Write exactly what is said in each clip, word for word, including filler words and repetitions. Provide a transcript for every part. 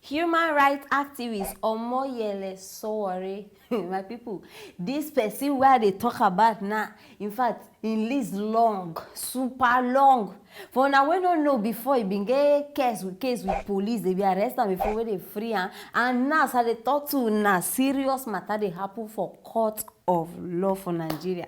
Human rights activist Omoyele Sowore, my people, this person wey I dey talk about now, in fact, im list long, super long. For una wey no know, before, e bin get case with, case with police, dem bin arrest am before, wey dem free am, and now as I dey talk to una, serious matter dey happen for court of law for Nigeria.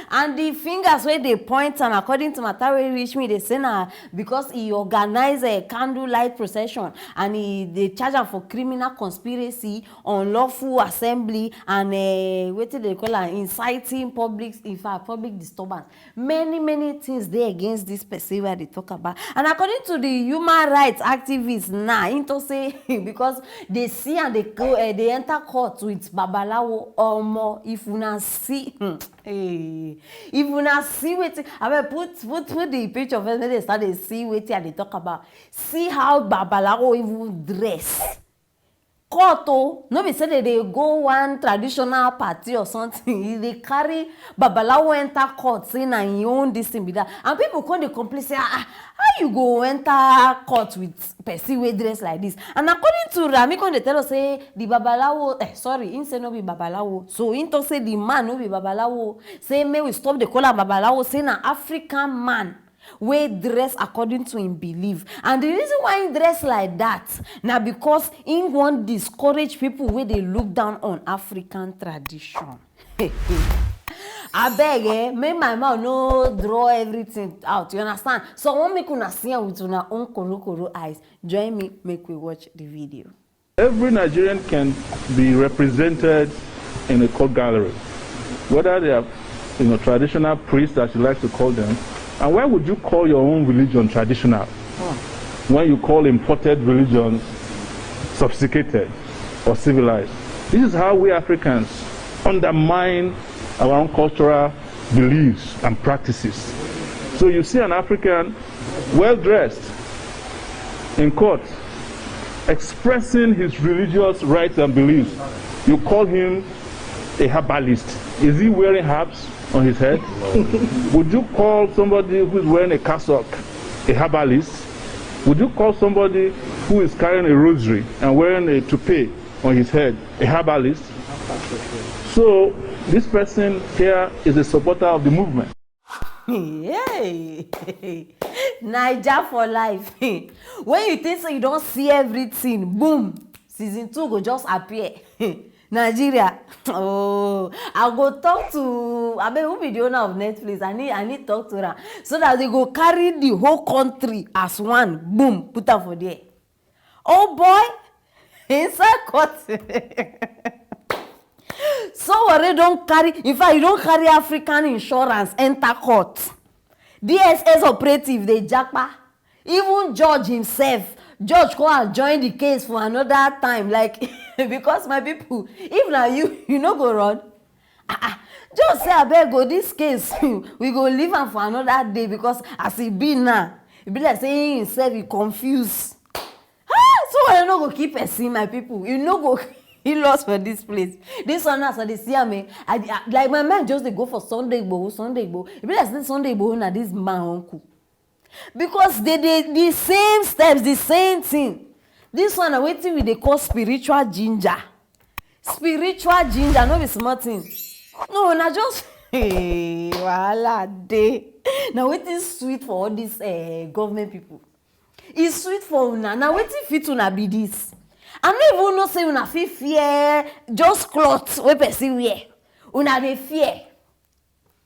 And the fingers wey dey point am, according to matter wey reach me, dey say na because e organize a candlelight procession and e dey charge am for criminal conspiracy, unlawful assembly, and, eh, wetin dem call am, inciting public, in fact, public disturbance. Many, many things dey against this person wey I dey talk about. And according to the human rights activists now, im talk say because dem see am dey go, eh, dey enter court with babalawo, omo, if una see, hmm, hey, if una see wetin, abeg put, put, put the picture first, make dem start dey see wetin I dey talk about. See how babalawo even dress. Court o, no be say dem dey go one traditional party or something. E dey carry babalawo enter court, say na im own this thing be that. And people come dey complain say, "Ah, ah, how you go enter court with person wey dress like this?" And according to am, im come dey tell us say the babalawo, eh, sorry, im say no be babalawo. So im talk say the man no be babalawo. Say make we stop dey call am babalawo. Say na African man wey dress according to im belief. And the reason why im dress like that na because im wan discourage people wey dey look down on African tradition. Abeg, eh, make my mouth no draw everything out, you understand? So I wan make una see am with una own korokoro eyes. Join me, make we watch the video. Every Nigerian can be represented in a court gallery, whether they are, you know, traditional priests, as you like to call them. And why would you call your own religion traditional when you call imported religions sophisticated or civilized? This is how we Africans undermine our own cultural beliefs and practices. So you see an African well dressed in court expressing his religious rights and beliefs. You call him a herbalist. Is he wearing herbs on his head? Would you call somebody who is wearing a cassock a herbalist? Would you call somebody who is carrying a rosary and wearing a toupee on his head a herbalist? So this person here is a supporter of the movement. Hey! Naija for life. When you think say you don see everything, boom, season two go just appear. Nigeria. Oh, I go talk to, abeg, who be the owner of Netflix? I need, I need talk to am so that dem go carry the whole country as one. Boom, put am for there. Oh boy, inside court. Sowore don carry, in fact, e don carry African insurance enter court. D S S operative dey japa. Even judge himself, judge come and join the case for another time. Like, because, my people, if na you, you no go run. Ah, ah. Judge say, "Abeg o, this case, we go leave am for another day," because as e be now, e be like say he himself, he confuse. Ah, Sowore no go kill person, my people. You no go, he lost for this place. This one, as I dey see am, eh, I, I, like, my mind just dey go for Sunday Igboho, Sunday Igboho. E be like say Sunday Igboho na this man uncle. Because dem dey the same steps, the same thing. This one na wetin we dey call spiritual ginger. Spiritual ginger, no be small thing. No, na just, hey, wahala dey. Na wetin sweet for all these, eh, government people. E sweet for una. Na wetin fit una be this? I no even know say una fit fear just cloth wey person wear. Una dey fear.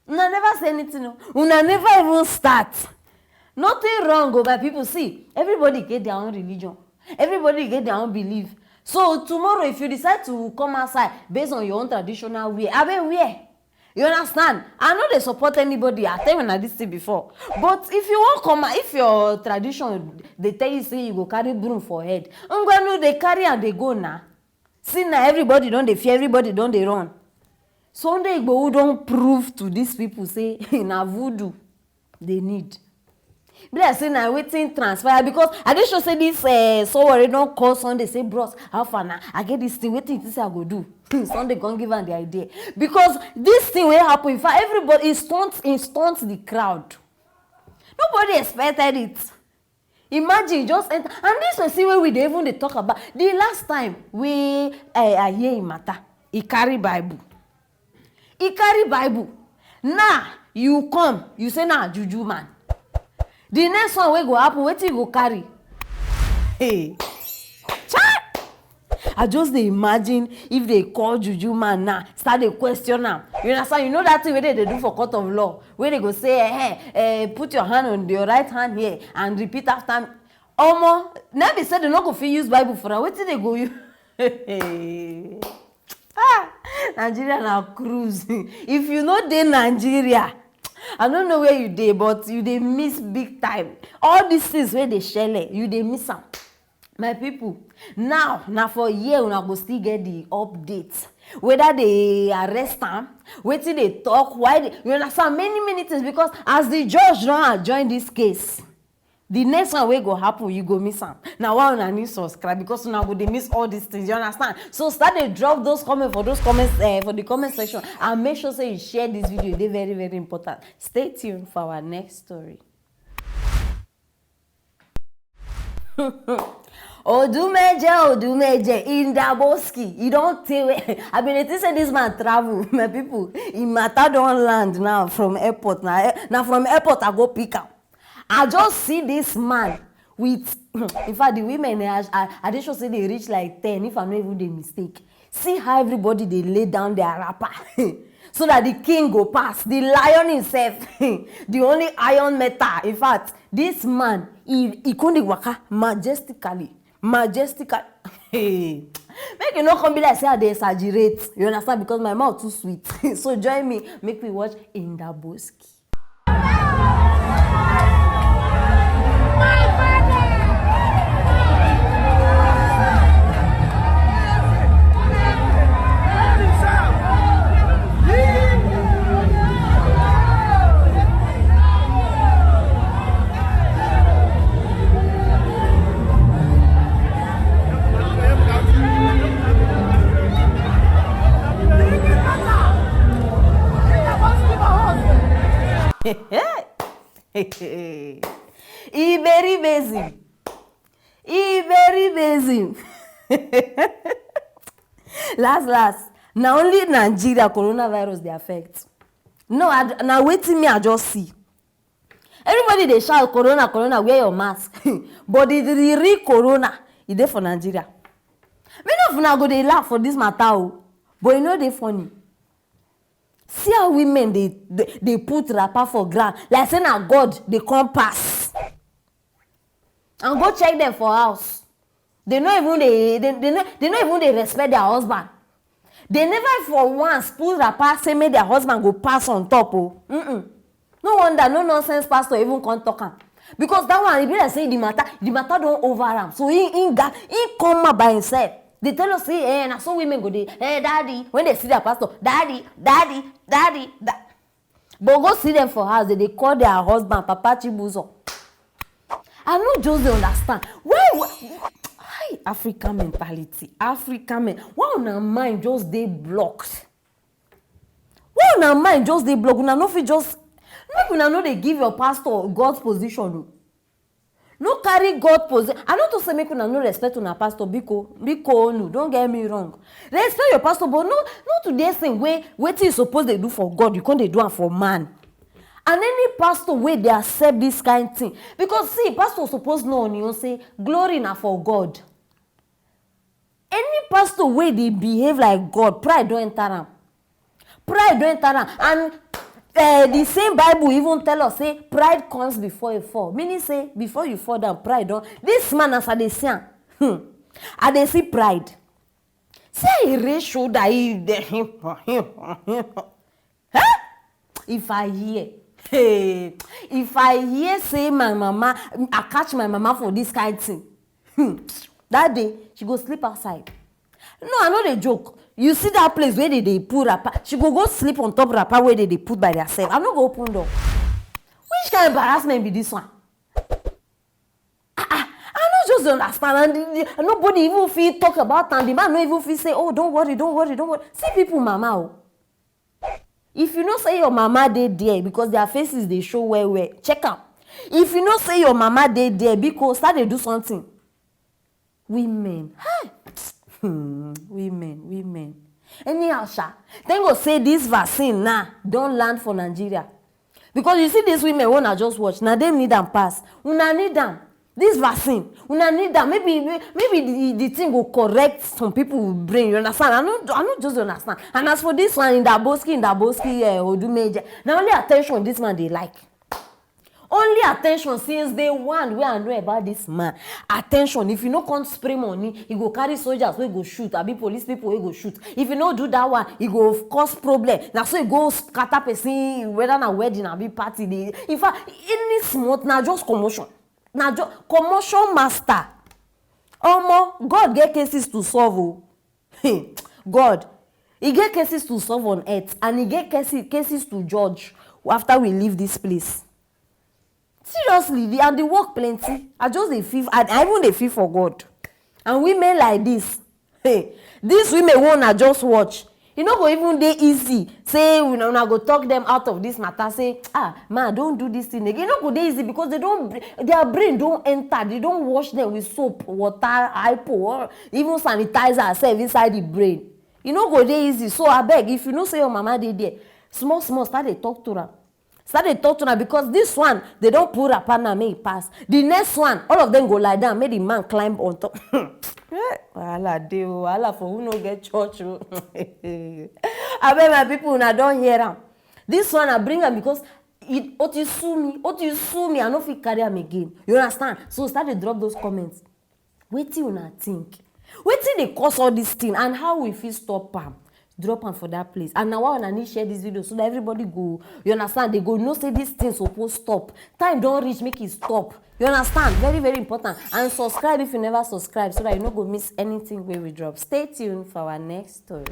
Una never say anything o. Una never even start. Nothing wrong o, my people. See, everybody get their own religion. Everybody get their own belief. So tomorrow, if you decide to come outside based on your own traditional wear, abeg wear. You understand? I no dey support anybody. I tell una this thing before. But if you wan come out, if your tradition dey tell you say you go carry broom for head, ngwanu, dey carry am dey go na. See na, everybody don dey fear, everybody don dey run. Sunday Igboho don prove to these people say na voodoo dem need. Be like say na wetin transpire, because I dey sure say this, eh, Sowore don call Sunday say, "Bros, how far na? I get this thing, wetin you think say I go do?" Sunday come give am the idea. Because this thing wey happen, in fact, everybody, e stunt, e stunt the crowd. Nobody expected it. Imagine, just enter. And this person wey we dey even dey talk about, the last time wey I, I hear him matter, he carry Bible. He carry Bible. Now, you come, you say na juju man. The next one wey go happen, wetin you go carry? Hey. Chai! I just dey imagine if they call juju man now, start dey question am. You understand? You know that thing wey they dey do for court of law, wey they go say, eh, eh, eh, put your hand on your right hand here and repeat after me. Omo, na be say they no go fit use Bible for am. Wetin they go use? Ah, Nigeria na cruise. If you no dey Nigeria, I no know where you dey, but you dey miss big time. All these things wey dey shele, you dey miss am. My people, now na for here una go still get the update. Whether they arrest am, wetin they talk, why they, you understand, many, many things, because as the judge don adjourn this case, the next one wey go happen, you go miss am. Na why una need subscribe, because una go dey miss all these things. You understand? So start dey drop those comments for those comments, eh, for the comment section, and make sure say you share this video. E dey very, very important. Stay tuned for our next story. Odumeje, Odumeje, Indaboski, e don tey wey I bin dey think say this man travel, my people. Im matter don land now from airport. Na, na from airport I go pick am. I just see this man with, in fact, the women, eh, I, I, I dey sure say they reach like ten, if I no even dey mistake. See how everybody dey lay down their wrapper so that the king go pass, the lion himself, the only iron metal. In fact, this man, he, he come dey waka majestically, majestically. Hey. Make e no come be like say I dey exaggerate, you understand, because my mouth too sweet. So join me, make we watch Indaboski. Iberibezim. Iberibezim. Last, last, na only Nigeria coronavirus dey affect. No, I, na wetin me I just see. Everybody dey shout, "Corona, corona, wear your mask." But the, the real corona, e dey for Nigeria. Many of una go dey laugh for this matter o, but e no dey funny. See how women dey, dey, dey put wrapper for ground like say na God dey come pass. And go check them for house. They no even dey, they, they no, they no even dey respect their husband. They never for once put wrapper say make their husband go pass on top o. Mm-mm. No wonder no nonsense pastor even come talk am. Because that one, e be like say the matter, the matter don over am. So he, he got, he come out by himself. They tell us say, eh, na so women go dey, eh, daddy. When they see their pastor, "Daddy, daddy, daddy, da-" But go see them for house, they dey call their husband Papa Chibuzo. I no just dey understand. Why, why, why African mentality, African men, why una mind just dey blocked? Why una mind just dey blocked? Una no fit just, make una no dey give your pastor God's position o. No carry God position. I no talk say make una no respect una pastor, biko, biko, no, don't get me wrong. Respect your pastor, but no, not to the extent wey wetin you suppose dey do for God, you come dey do am for man. And any pastor wey dey accept this kind thing, because see, pastor suppose know on your own say glory na for God. Any pastor wey dey behave like God, pride don enter am. Pride don enter am. And, eh, the same Bible even tell us say pride comes before a fall. Meaning say before you fall down, pride don. This man, as I dey see am, hmm, I dey see pride. See how he raise shoulder, he dey, him, him, him. Huh? If I hear, hey, if I hear say my mama, I catch my mama for this kind thing, hmm, that day she go sleep outside. No, I no dey joke. You see that place where they dey put wrapper, she go go sleep on top wrapper where they dey put by themselves. I no go open door. Which kind of embarrassment be this one? Ah, ah, I no just dey understand. And the, the, nobody even fit talk about am. The man no even fit say, "Oh, don't worry, don't worry, don't worry." See people mama o. If you know say your mama dey there, because their faces dey show well well, check am. If you know say your mama dey there, biko start dey do something. Women, hey! Hmm, women, women. Anyhow sha, thank God say this vaccine now don land for Nigeria. Because you see these women wey una just watch, na dem need am pass. Una need am. This vaccine, una need am. Maybe, maybe the, the thing go correct some people brain. You understand? I no, I no just understand. And as for this one, Ndaboski, Ndaboski, uh, Odumeje, na only attention this man dey like. Only attention since day one wey I know about this man. Attention, if you no come spray money, he go carry soldiers wey go shoot, abi police people wey go shoot. If you no do that one, he go cause problem. Na so he go scatter person, whether na wedding, abi party. Dey, in fact, any small, na just commotion. Na just commotion master. Omo, God get cases to solve o. God, he get cases to solve on earth, and he get cases, cases to judge after we leave this place. Seriously, the, and the work plenty. I just dey feel, I, I even dey feel for God. And women like this, hey, these women wey una just watch, e no go even dey easy say una, una go talk them out of this matter, say, "Ah, ma, don't do this thing again." E no go dey easy because they don, their brain don enter, they don wash them with soap, water, hypo, or even sanitizer sef inside the brain. E no go dey easy. So abeg, if you know say your mama dey there, small small start dey talk to am. Start dey talk to am, because this one, they don pull wrapper now, make e pass. The next one, all of them go lie down, make the man climb on top. Eh, wahala dey o, wahala for who no get church o. Abeg, my people, una don hear am. This one, I bring am because it, o ti sue me, o ti sue me, I no fit carry am again. You understand? So start dey drop those comments. Wetin una think? Wetin dey cause all this thing, and how we fit stop am? Drop am for that place. And na why una need share this video, so that everybody go, you understand, they go know say this thing suppose stop. Time don reach, make e stop. You understand? Very, very important. And subscribe if you never subscribe, so that you no go miss anything wey we drop. Stay tuned for our next story.